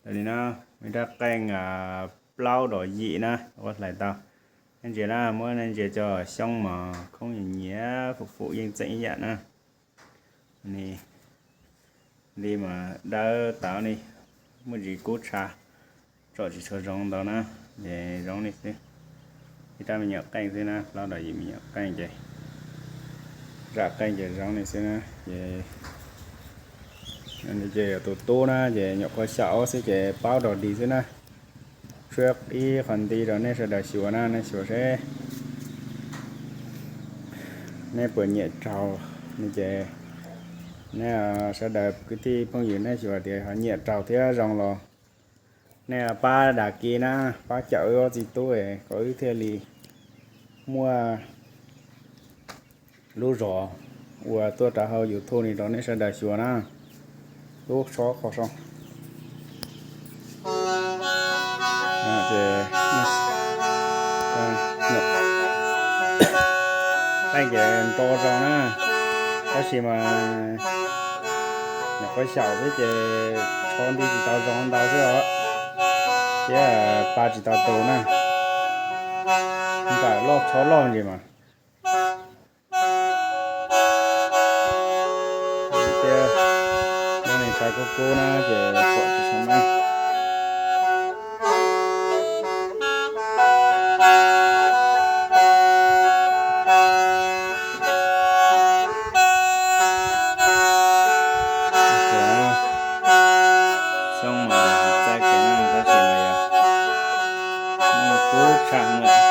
Tau li no, muaj ib rab qeej plaub dos yim na, ua hlais tau. Nej ntsia na, muab nej ntsia cov xyoob mos khoob nyias nyias fum fum yeej txeem ib yam na. Nws li mas dawb tau li, muaj ntsis kub tshaj, tsom tsis tshua zoo ntau na, ces zoo li xwb. Ib rab me nyuam qeej xwb na, plaub dos yim me nyuam qeej ces, zaj qeej ces zoo li xwb na, ces ces yog tus tub na ces nyuam qhuav xyaum xwb ces paub dog dig xwb na. Tshuab ib qho nti rau nej sawv daws xyuas na, nej xyuas seb nej puas nyiam raug no ces nej sawv daws kwv tij phooj ywg nej xyuas tias ho nyiam raug thiab zoo los nej pab dag kis na, pab cawm wb ob txiv tub kom wb thiaj li muaj lub zog uas tuaj rau hauv YouTube no rau nej sawv daws xyuas na. Lub tshob qhov so ces qeej ces nto zoo na, tab sis mas nyuam qhuav xyaum xwb ces tsho nti tsis tau zoo ntau xwb os, thiab pa tsis tau tus na, npam loj tsho loj ntsis mas. Thiab muab nws tsa kub kub na ces pom tsis tshua meej. Xyoob mas txaij kev na tab sis mas yog muaj kub tshaj lawm.